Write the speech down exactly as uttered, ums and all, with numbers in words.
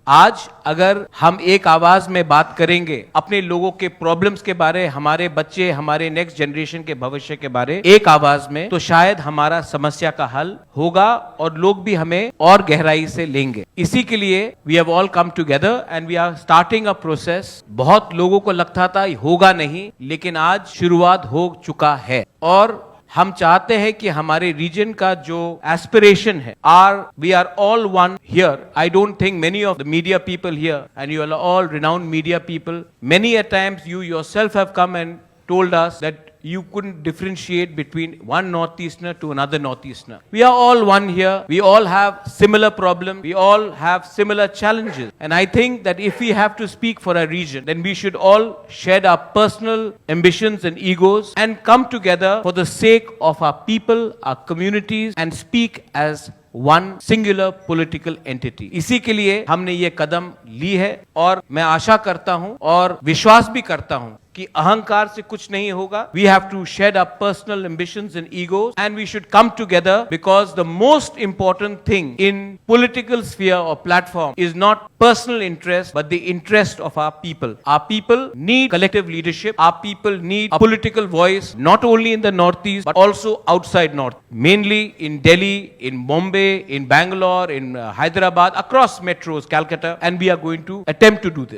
आज अगर हम एक आवाज में बात करेंगे अपने लोगों के प्रॉब्लम्स के बारे, हमारे बच्चे, हमारे नेक्स्ट जनरेशन के भविष्य के बारे एक आवाज में, तो शायद हमारा समस्या का हल होगा और लोग भी हमें और गहराई से लेंगे। इसी के लिए we have all come together and we are starting a process। बहुत लोगों को लगता था होगा नहीं, लेकिन आज शुरुआत हो चुका है और हम चाहते हैं कि हमारे रीजन का जो एस्पिरेशन है, are we are all one here। I don't think many of the media people here, and you are all renowned media people, many a times you yourself have come and told us that you couldn't differentiate between one northeasterner to another northeasterner. We are all one here. We all have similar problem. We all have similar challenges. And I think that if we have to speak for a region, then we should all shed our personal ambitions and egos and come together for the sake of our people, our communities, and speak as one singular political entity। इसी के लिए हमने ये कदम ली है और मैं आशा करता हूं और विश्वास भी करता हूं कि अहंकार से कुछ नहीं होगा। We have to shed our personal ambitions and egos and we should come together, because the most important thing in political sphere or platform is not personal interest but the interest of our people। Our people need collective leadership। Our people need a political voice, not only in the Northeast but also outside North, mainly in Delhi, in Mumbai, in Bangalore, in uh, Hyderabad, across metros, Calcutta, and we are going to attempt to do this.